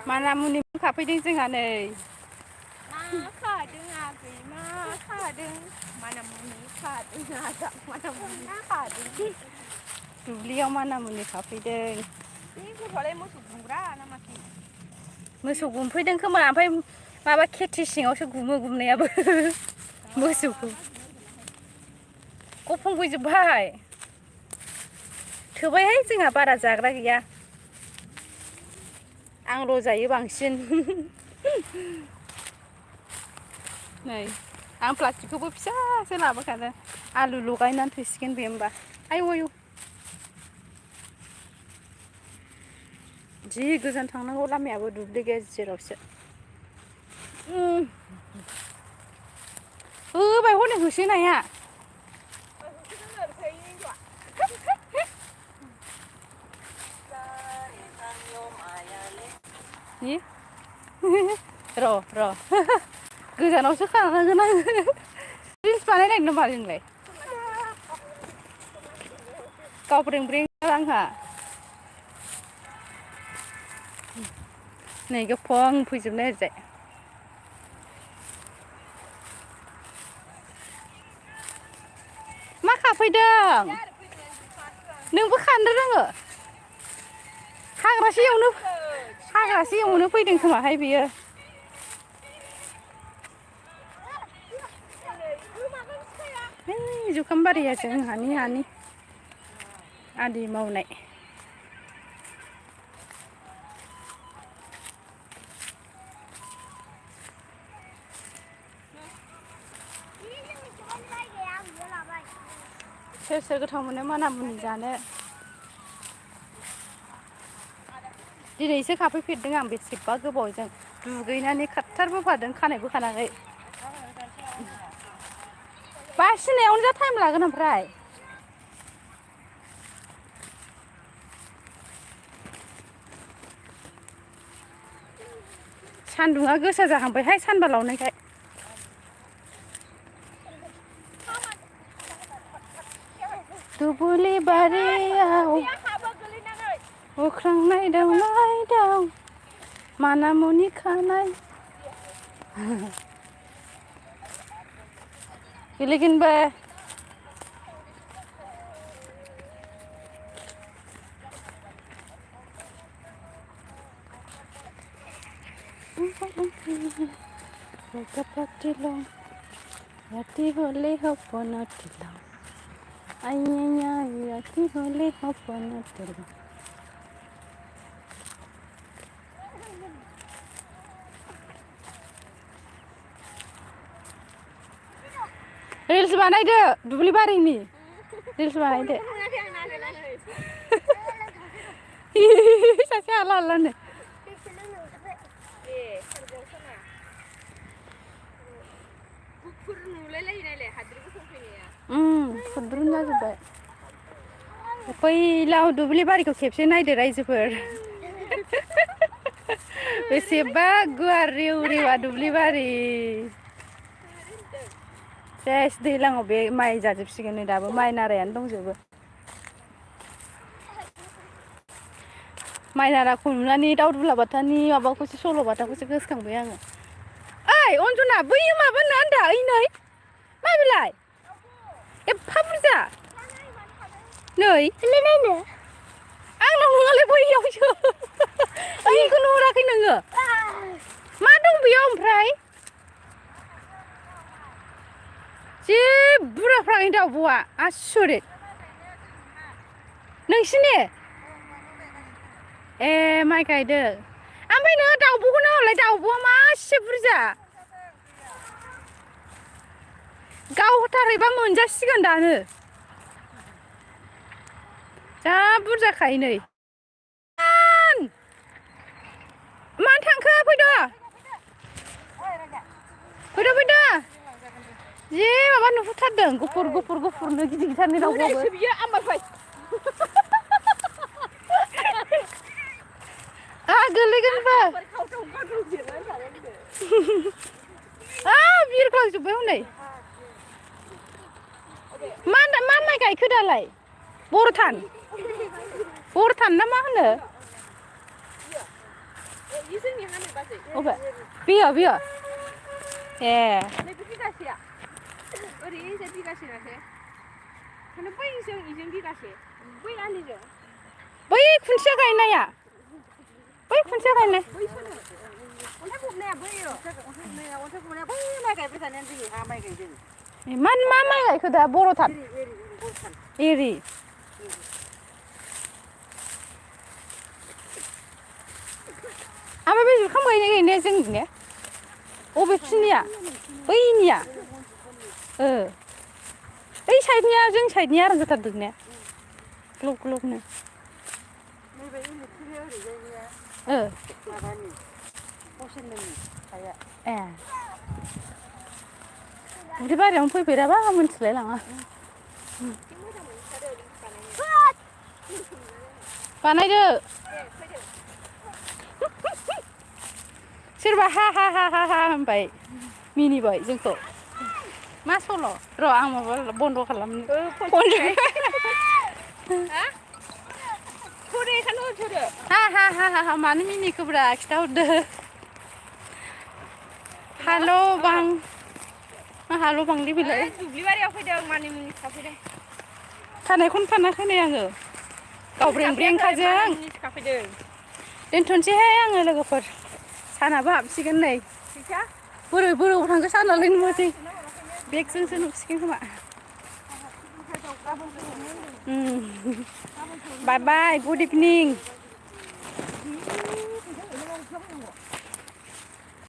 Mana muni खाफैदों जोंहा नै मा खादों आगै मा खादों mana muni खादों आदा mana muni खादों दुब्लियाव mana muni खाफैदों बे गथ'आलाय मोसौ गुमग्रा ना माथो मोसौ गुमफैदों खोमा ओमफ्राय माबा खेथि सिङावसो गुमो गुमनायाबो मोसौखौ गफंफैजोबबाय थोबायहाय जोंहा बारा जाग्रा गैया आंल' जायो बांसिन नै आं प्लास्टिकखौबो फिसासो लाबोखादों आलु लगायनानै थोसिगोन बे होमबा आयौ आयौ जि गोजान थांनांगौ लामायाबो दुब्लि गेजेरावसो होबाय हनै होसोनाया र' गोजानावसो खानांगोन आङो रिल्स बानायनाय नामा जोंलाय गावब्रें ब्रें आंहा नै गोफं फैजोबनाय ओरैजाय मा खाफैदों नोंबो खानो रोङो हाग्रासो एवनो फैदों खोमाहाय बियो जुखाम बारिया जोंहानि हानि आदि मावनाय सोर गोथाव मोनो mana muni जानो दिनैसो खाफैफेरदों आं बेसेबा गोबावजों दुगैनानै खाथ्थारबोफादों खानाय बोखानानै बासिनायावनो जा टाइम लागोन ओमफ्राय सान्दुङा गोसा जाहांबायहाय सानबा लावनायखाय दुब्लि बारियाव अख्रां नायदाव mana muni खानाय गेलेगोनबो राति हले सपन थिलां आइया राति हले सपन थिलां रिल्स बानायदो दुब्लि बारिनि रिल्स बानायदो सासे हाला हालानो फुद्रुन जाजोब्बाय पwilao दुब्लि बारिखौ खेबसे नायदो रायजोफोर बेसेबा गुवार रेव रेवा दुब्लि बारि सेस दैज्लाङाव बे माइ जाजोबसिगोन नै दाबो माइ नारायानो दंजोबो माइ नाराखौ नुनानै दाउदुलाबाथानि माबाखौसो सल'बाथाखौसो गोसोखांबाय आङो ओइ अनजना बैयो माबानो आन्दा ओइ नै मा बेलाय एफा बुरजा नै नायनो आंनाव नङालै बैयावसो ओइखौ नुहुराखै नोङो मा दं बेयाव ओमफ्राय जि बुरजाफ्रानो दाउब'आ आसुरित नोंसिनि ए माइ गायदों ओमफ्राय नोङो दाउब'खौ नाहरलाय दाउब'आ मासे बुरजा गावथारहैबा मोनजासिगोन दानो जा बुरजाखायो नै मानो थांखो फैदो जि माबा नुहुरथारदों गुफुरनो गिदिर गिदिरनो दाउब'आबो बियो आमबाय गोलैगोनबो बिरख्लांजोब्बाय हनै मा माइ गायखो दालाय बरथान ना मा होनो जोंनि हानो बाजै अबे बियो ए नैबे बिगासेया ओरैजाय बिगासे माथो माने बैजों इजों बिगासे बै आलिजों बै खुन्थिया गायनाया बै खुन्थिया गायनाय बैसोनो अन्थाइ फबनाया बैयो अन्थाइ फबनाया बै माइ गायबाय थानायानो जोंनि हा माइ गायदों मा माइ गायखो दा बर'थान एरि ओमफ्राय बे जुखाम गायनाया जोंनिया अबेखिनिया बैनिया ओइ साइडनिया जों साइडनिया आराम जाथारदों ने ग्लब ग्लबनो नैबे इलेक्ट्रिकनिया ओरैजायनिया माबानि पसिननि हाया ए उदै बारियावनो फैफेराबा मिन्थिलाय लाङा बानायदो सोरबा हा हा हा हा हा होनबाय मिनिबाय जोंखौ मा सल' र' आं माबा बन्द' खालामनो हा हा हा हा हा मानो मिनिखोब्रा खिथाहरदो हाल' बां मा हाल' बांलै बेलाय दुब्लि बारियाव फैदों मानिमुनि खाफैदों खानाय खनफानाखै आङो गावब्रें ब्रेंखाजों खाफैदों दोनथ'नोसैहाय आङो लोगोफोर सानाबो हाबसिगोन नै फैसा बोरै बोराव थांखो सानालाय नुवासै बेगजोंसो नुसिगोन खोमा बाय बाय गुड इभिनिं